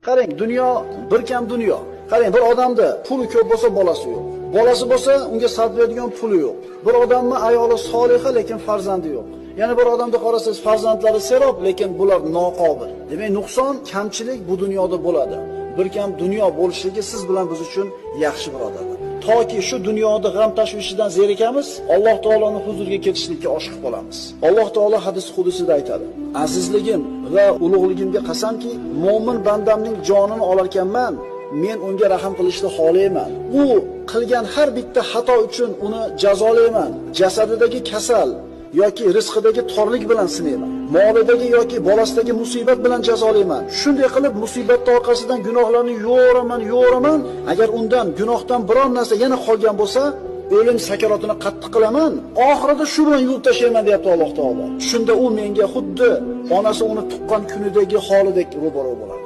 Qarang, dunyo bir kam dunyo. Qarang, bir odamda puli ko'p bo'lsa bolasi yo'q. Bolasi bo'lsa unga sarflaydigan puli yo'q. Bir odamning ayoli soliha, lekin farzandi yo'q. Yana bir odamda qarasangiz farzandlari serob, lekin bular noqobil. Demak, nuqson, kamchilik bu dunyoda bo'ladi. Bir kam dunyo bo'lishligi siz bilan biz uchun yaxshi birodarlar. Toki shu dunyoda g'am tashvishidan zerikamiz, Alloh taoloning huzuriga ketishlikka oshiq bo'lamiz. Alloh taolo hadis qudusida aytadi: Azizligim va ulug'ligimga qasamki, mo'min bandamning jonini olarkanman, men unga rahm qilishni xohlayman. U qilgan har bitta xato uchun uni jazolayman. Jasadidagi kasal yoki rizqidagi torlik bilan sinayman. Molidagi yoki bolasidagi musibat bilan jazolayman. Shunday qilib musibatning orqasidan gunohlarni yo'raman. Agar undan gunohdan biron narsa yana qolgan bo'lsa, o'lim sakarotini qattiq qilaman. Oxirida shu bilan yuvib tashlayman deyapti Alloh taolo. Shunda u menga xuddi onasi uni tuqqan kunidagi holidek ro'baro bo'ladi.